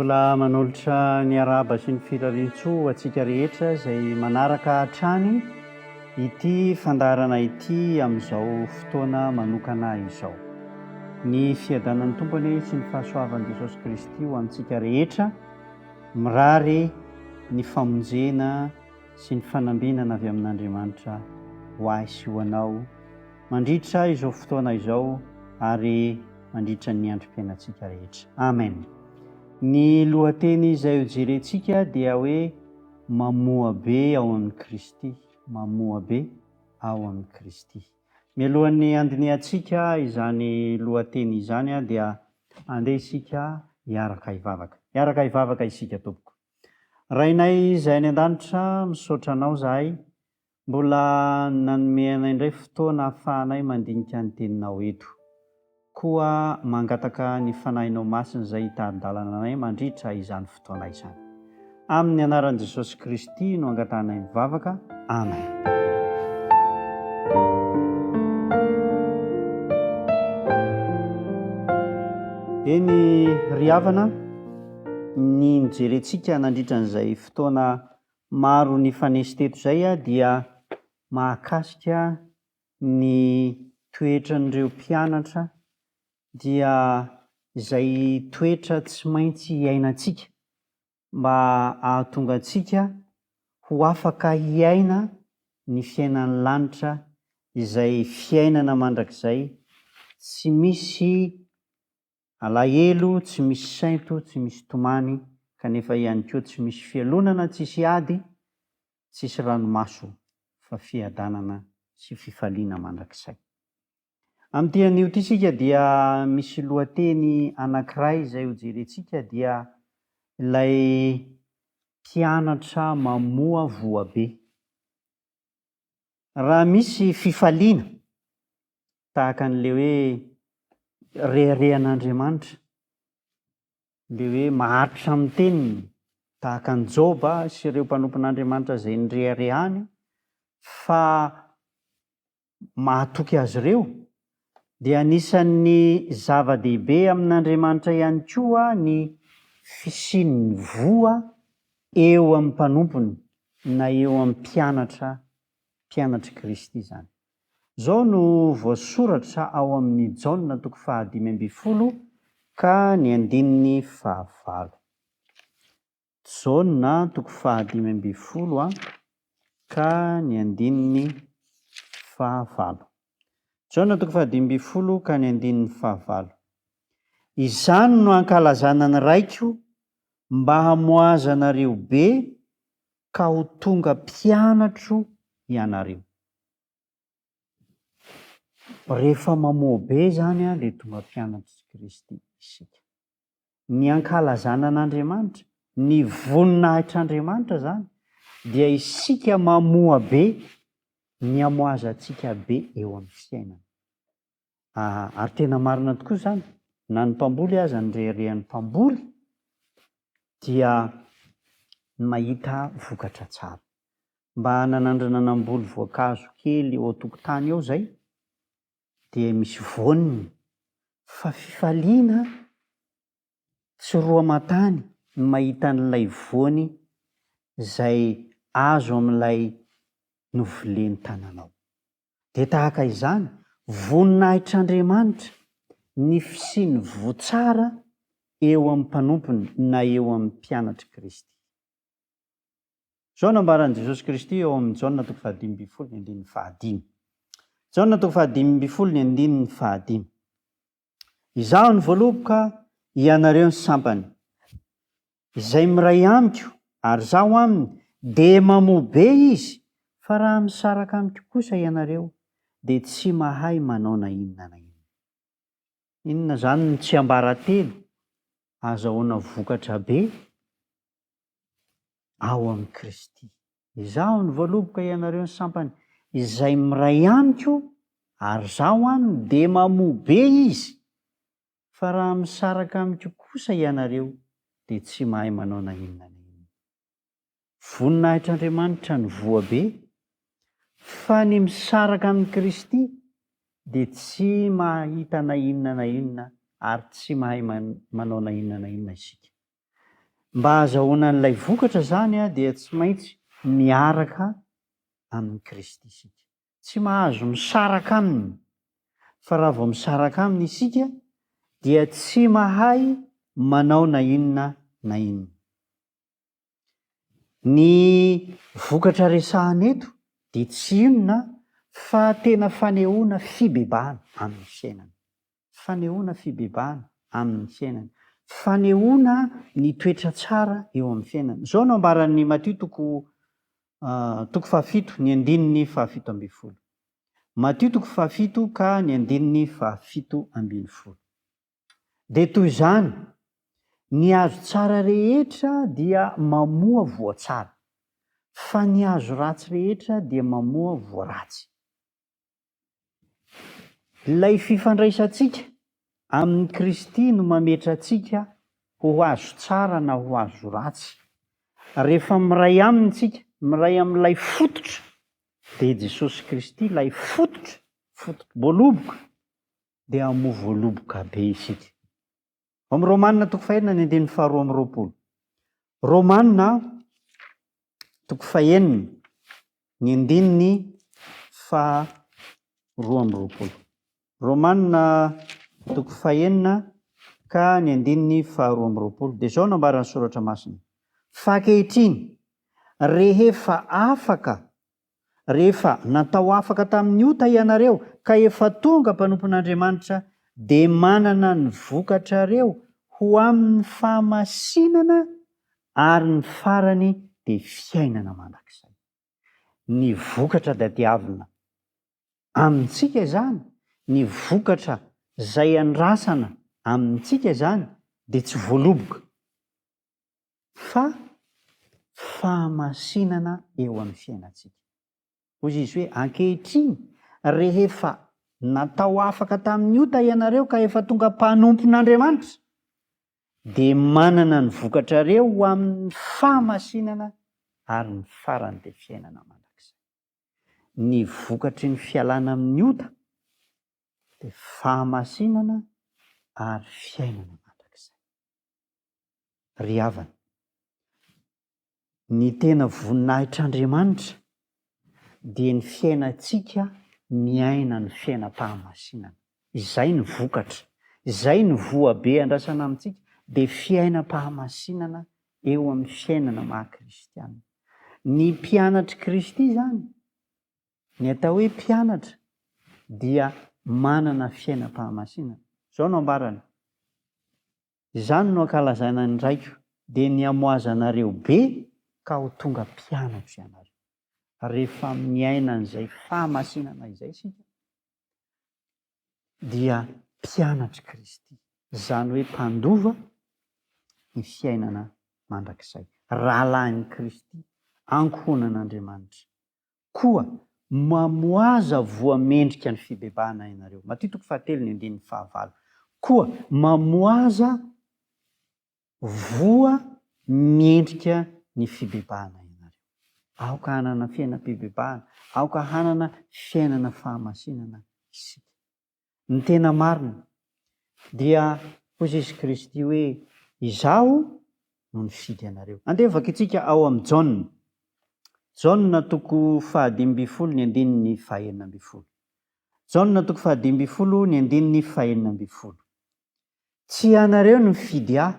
Mbola manolotra ny arahaba sy ny firariantsoa ho antsika rehetra izay manaraka hatrany ity fandaharana ity amin'izao fotoana manokana izao. Ny fiadanan'ny Tompo anie sy ny fahasoavan'i Jesosy Kristy ho amintsika rehetra. Mirary ny famonjena sy ny fanambinana avy amin'Andriamanitra ho ahy sy ho anao mandritra izao fotoana izao ary mandritra ny androm-piainantsika rehetra. Amen. Ny lohateny izay hojerentsika dia hoe mamoa be ao amin'i Kristy, mamoa be ao amin'i Kristy. Mialohan'ny handinihantsika izany lohateny izany dia andeha isika hiaraka hivavaka. Hiaraka hivavaka isika tompoko. Rainay izay any an-danitra, misaotra anao izahay Mbola nanome anay indray fotoana ahafahanay mandinika ny Teninao eto. Koa mangataka ny Fanahinao Masina izay hitari-dalana anay mandritra izany fotoana izany. Amin'ny anaran'i Jesosy Kristy no angatahanay mivavaka. Amen. Eny ry havana, ny nojerentsika nandritra an'izay fotoana maro nifanesy teto izay dia mahakasika ny toetran'ireo mpianatra dia izay toetra tsy maintsy iainantsika mba hahatonga antsika ho afaka hiaina ny fiainan'ny lanitra izay fiainana mandrakizay tsy misy Alahelo tsy misy sento, tsy misy tomany, kanefa ihany koa tsy misy fialonana, tsisy ady, tsisy ranomaso, fa fiadanana sy fifaliana mandrakizay. Amin'ity anio ity isika dia misy lohateny anankiray izay hojerentsika dia ilay mpianatra mamoa voa be. Raha misy fifaliana tahaka an'ilay hoe reharehan'Andriamanitra, ilay hoe maharitra amin'ny teniny, tahaka an'i Joba sy ireo mpanompon'Andriamanitra izay nireharehany fa mahatoky azy ireo, dia anisan'ny zava-dehibe amin'Andriamanitra ihany koa ny fisian'ny voa eo amin'ny mpanompony na eo amin'ny mpianatra, mpianatr'i Kristy izany. Izao no voasoratra ao amin'ny Jaona toko fahadimy ambin'ny folo ka ny andininy fahavalo. Jaona toko fahadimy ambin'ny folo ka ny andininy fahavalo. Jaona toko fahadimy ambin'ny folo ka ny andininy fahavalo. Izany no ankalazana ny Raiko mba hamoazanareo be ka ho tonga mpianatro ianareo. Rehefa mamoa be izany dia tonga mpianatr'i Kristy isika. Ny ankalazana an'Andriamanitra, ny voninahitr'Andriamanitra izany dia isika mamoa be ny hamoazantsika be eo amin'ny fiainana. Ary tena marina tokoa izany, na ny mpamboly aza ny reharehan'ny mpamboly dia mahita vokatra tsara. Mba nanandrana namboly voankazo kely eo an-tokotany eo izay dia misy voaniny fa fifaliana tsy roa aman-tany ny mahita an'ilay voany izay azo amin'ilay novolen'ny tananao. Dia tahaka izany, voninahitr'Andriamanitra ny fisian'ny voa tsara eo amin'ny mpanompony na eo amin'ny mpianatr'i Kristy. Izao no ambaran'i Jesosy Kristy ao amin'ny Jaona toko fahadimy ambin'ny folo ny andininy fahadimy. Jaona toko fahadimy ambin'ny folo ny andininy fahadimy. Izaho no voaloboka, ianareo ny sampany. Izay miray amiko ary izaho aminy dia mamoa be izy, fa raha misaraka amiko kosa ianareo dia tsy mahay manao na inona na inona. Inona izany no tsiambaratelo ahazahoana vokatra be ao amin'i Kristy? Izaho no voaloboka ianareo ny sampany, izay miray amiko ary izaho aminy dia mamoa be izy, Fa raha misaraka amiko kosa ianareo dia tsy mahay manao na inona na inona. Voninahitr'Andriamanitra ny voa be, fa ny misaraka amin'i Kristy dia tsy mahita na inona na inona ary tsy mahay manao na inona na inona isika. Mba hahazahoana an'ilay vokatra izany dia tsy maintsy miaraka amin'i Kristy isika. Tsy mahazo misaraka aminy, fa raha vao misaraka aminy isika dia tsy mahay manao na inona na inona. Ny vokatra resahana eto dia tsy inona fa tena fanehoana fibebahana amin'ny fiainana. Fanehoana fibebahana amin'ny fiainana. Fanehoana ny toetra tsara eo amin'ny fiainana. Izao no ambaran'ny Matio toko toko fahafito ny andininy fahafito ambin'ny folo. Matio toko fahafito ka ny andininy fahafito ambin'ny folo. Dia toy izany, ny hazo tsara rehetra dia mamoa voa tsara, fa ny hazo ratsy rehetra dia mamoa voa ratsy. Ilay fifandraisantsika amin'i Kristy no mametra antsika ho hazo tsara na ho hazo ratsy. Rehefa miray Aminy isika, miray amin'ilay fototra, dia Jesosy Kristy ilay fototra, foto-boaloboka, dia hamoa voaloboka be isika. Ao amin'ny Romana toko fahenina ny andininy faharoa amby roapolo. Romana toko fahenina ny andininy faharoa amby roapolo. Romana toko fahenina ka ny andininy faharoa amby roapolo. Dia izao no ambaran'ny soratra masina. Fa ankehitriny, rehefa afaka Rehefa natao afaka tamin'ny ota ianareo ka efa tonga mpanompon'Andriamanitra, dia manana ny vokatrareo ho amin'ny fahamasinana ary ny farany dia fiainana mandrakizay. Ny vokatra tadiavina amintsika izany, ny vokatra izay andrasana amintsika izany dia tsy voaloboka. Fa fahamasinana eo amin'ny fiainantsika. Hoy Izy hoe, Ankehitriny, rehefa natao afaka tamin'ny ota ianareo ka efa tonga mpanompon'Andriamanitra, dia manana ny vokatrareo ho amin'ny fahamasinana ary ny farany dia fiainana mandrakizay. Ny vokatry ny fialana amin'ny ota dia fahamasinana ary fiainana mandrakizay. Ry havana, ny tena voninahitr'Andriamanitra dia ny fiainantsika miaina ny fiainam-pahamasinana. Izay no vokatra, izay no voa be andrasana amintsika dia fiainam-pahamasinana eo amin'ny fiainana maha kristiana. Ny mpianatr'i Kristy izany, ny atao hoe mpianatra dia manana fiainam-pahamasinana. Izao no ambarany, Izany no ankalazaina ny Raiko, dia ny hamoazanareo be ka ho tonga mpianatro ianareo. Rehefa miaina an'izay fahamasinana izay isika, dia mpianatr'i Kristy, izany hoe mpandova ny fiainana mandrakizay, rahalahin'i Kristy, ankohonan'Andriamanitra. Koa mamoaza voa mendrika ny fibebahana ianareo. Matio toko fahatelo ny andininy fahavalo. Koa mamoaza voa mendrika ny fibebahana ianareo. Aoka hanana fiainam-pibebahana, aoka hanana fiainana fahamasinana isika. Ny tena marina dia hoy Jesosy Kristy hoe, Izaho no nifidy anareo. Andeha vakintsika ao amin'ny Jaona. Jaona toko fahadimy ambin'ny folo ny andininy fahenina ambin'ny folo. Jaona toko fahadimy ambin'ny folo ny andininy fahenina ambin'ny folo. Tsy ianareo no nifidy ahy,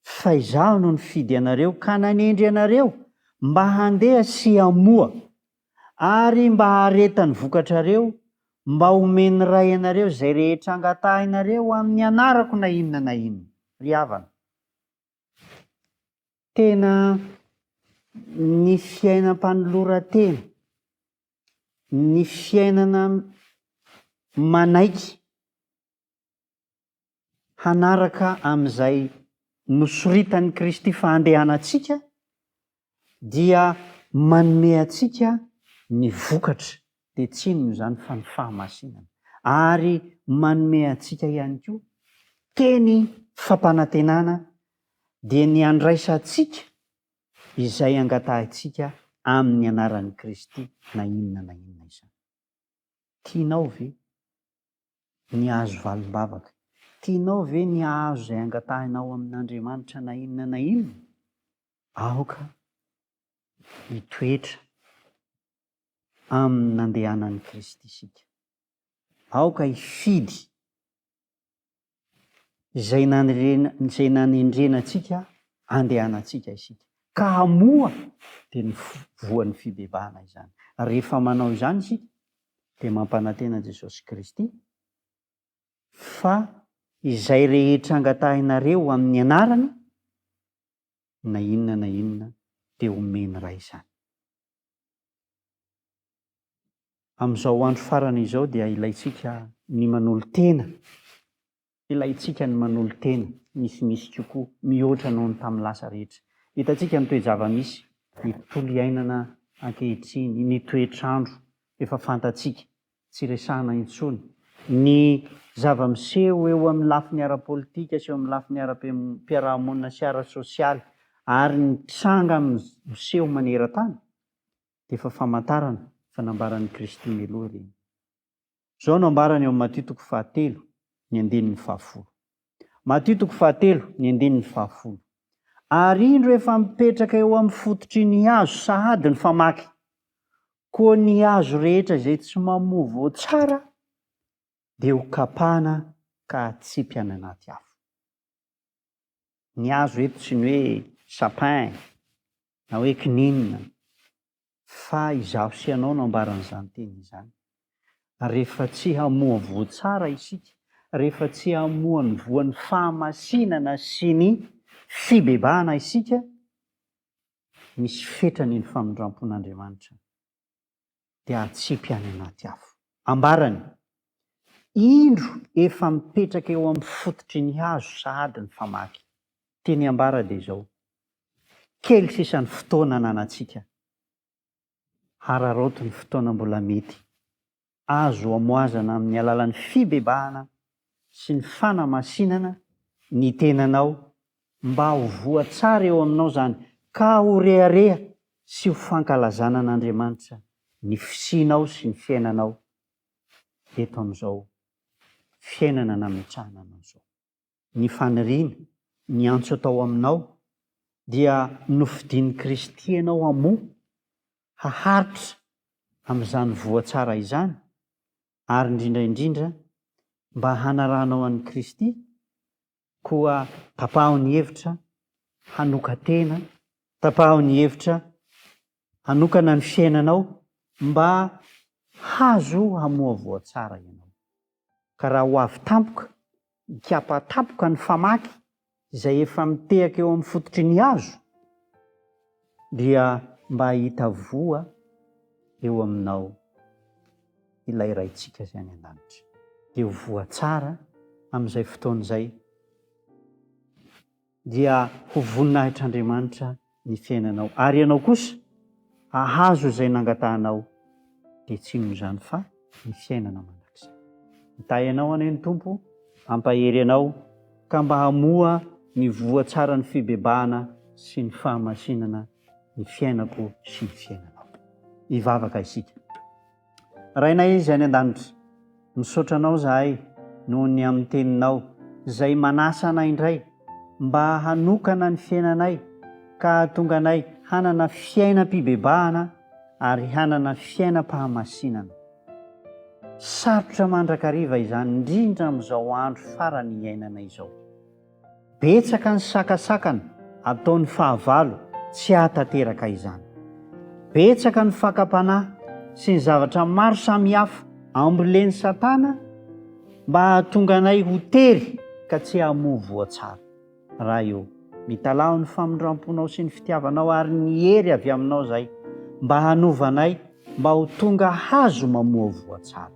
fa izaho no nifidy anareo ka nanendry anareo mba handeha sy hamoa, ary mba haharetan'ny vokatrareo, mba homen'ny Ray anareo izay rehetra angatahinareo amin'ny anarako na inona na inona. Ry havana, tena ny fiainam-panoloran-tena, ny fiainana manaiky hanaraka amin'izay nosoritan'i Kristy fa handehanantsika dia manome antsika ny vokatra, dia tsy inona izany fa ny fahamasinana, ary manome antsika ihany koa teny fampanantenana dia ny handraisantsika izay angatahintsika amin'ny anaran'i Kristy na inona na inona izany. Tianao ve ny hahazo valim-bavaka? Tianao ve ny hahazo izay angatahinao amin'Andriamanitra na inona na inona? Aoka hitoetra amin'ny nandehanan'i Kristy isika. Aoka hifidy izay nanirena, izay nanendrena antsika andehanantsika isika. Ka hamoa dia ny voan'ny fibebahana izany. Rehefa manao izany isika dia mampanantena Jesosy Kristy fa izay rehetra angatahinareo amin'ny anarany na inona na inona dia omeny Ray izany. Amin'izao andro farany izao dia ilaintsika ny manolo-tena, ilaintsika ny manolo-tena misimisy kokoa mihoatra noho ny tamin'ny lasa rehetra. Hitantsika ny toe-java-misy, ny tontolo iainana ankehitriny, ny toetr'andro efa fantatsika, tsy resahana intsony, ny zava-miseho eo amin'ny lafiny ara-politika sy eo amin'ny lafiny ara-piarahamonina sy ara-tsosialy ary ny tranga miseho maneran-tany dia efa famantarana fa nambaran'i Kristy mialoha ireny. Izao no ambarany ao amin'ny Matio toko fahatelo, ny andininy fahafolo. Matio toko fahatelo, ny andininy fahafolo. Ary indro efa mipetraka eo amin'ny fototry ny hazo sahady ny famaky, koa ny hazo rehetra izay tsy mamoa voa tsara dia hokapana ka hatsipy any anaty afo. Ny hazo eto tsy ny hoe sapin na hoe kininina fa izaho sy ianao no ambaran'izany teny izany. Rehefa tsy hamoa voa tsara isika, rehefa tsy hamoa ny voan'ny fahamasinana sy ny fibebahana isika, misy fetrany ny famindrampon'Andriamanitra. dia atsipy any anaty afo. Ambarany, Indro efa mipetraka eo amin'ny fototry ny hazo sahady ny famaky. Tiany hambara dia izao, Kely sisa ny fotoana ananantsika. Hararaoty ny fotoana mbola mety. Azo amoazana amin'ny alalan'ny fibebahana sy ny fanamasinana ny tenanao mba ho voa tsara eo aminao izany ka ho rehareha sy ho fankalazana an'Andriamanitra ny fisianao sy ny fiainanao eto amin'izao fiainana nametrahana anao izao. Ny faniriana, ny antso atao aminao dia nofidian'i Kristy ianao hamoa, haharitra amin'izany voa tsara izany ary indrindra indrindra mba hanarahanao an'i Kristy, koa tapaho ny hevitra hanokan-tena, tapaho ny hevitra hanokana ny fiainanao mba hazo hamoa voa tsara ianao. Ka raha ho avy tampoka, hikapa tampoka ny famaky izay efa mitehaka eo amin'ny fototry ny hazo, dia mba hahita voa eo aminao ilay Raintsika izay any an-danitra. Dia ho voa tsara amin'izay fotoana izay, dia ho voninahitr'Andriamanitra ny fiainanao, ary ianao kosa hahazo izay nangatahanao, dia tsy inona izany fa ny fiainana mandrakizay. Hitahy anao anie ny Tompo, hampahery anao, ka mba hamoha ny voa tsaran'ny fibebahana sy ny fahamasinana ny fiainako sy ny fiainanao. Hivavaka isika. Rainay Izay any An-danitra, misaotra Anao izahay noho ny amin'ny Teninao izay manasa anay indray mba hanokana ny fiainanay ka hahatonga anay hanana fiainam-pibebahana ary hanana fiainam-pahamasinana. Sarotra mandrakariva izany indrindra amin'izao andro farany iainana izao. Betsaka ny sakasakana ataon'ny fahavalo tsy hahatanteraka izany. Betsaka ny fakam-panahy sy ny zavatra maro samihafa ambolen'i Satana mba hahatonga anay ho tery ka tsy hamoa voa tsara. Ray ô, mitalaho ny famindram-ponao sy ny fitiavanao ary ny hery avy aminao izahay mba hanova anay mba ho tonga hazo mamoa voa tsara.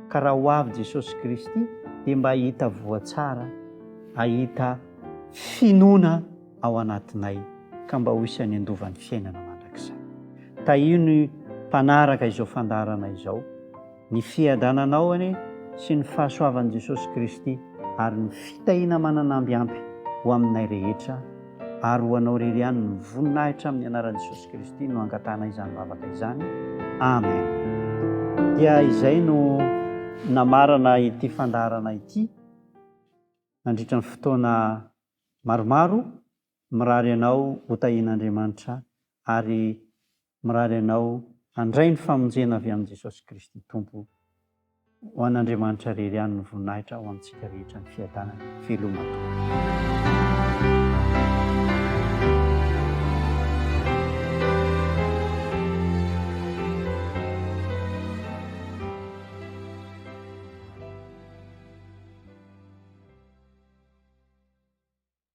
Ka raha ho avy Jesosy Kristy dia mba hahita voa tsara, hahita finoana ao anatinay ka mba ho isan'ny handova ny fiainana mandrakizay. Tahio ny mpanaraka izao fandaharana izao. Ny fiadananao anie sy ny fahasoavan'i Jesosy Kristy ary ny fitahiana manan'amby ampy ho aminay rehetra ary ho anao irery ihany ny voninahitra amin'ny anaran'i Jesosy Kristy no angatahanay izany vavaka izany. Amen. Dia izay no namarana ity fandaharana ity nandritra ny fotoana maromaro. Mirary anao ho tahian'Andriamanitra ary mirary anao handray ny famonjena avy amin'i Jesosy Kristy Tompo. Ho an'Andriamanitra irery ihany ny voninahitra, ho antsika rehetra ny fiadanana. Veloma tompoko.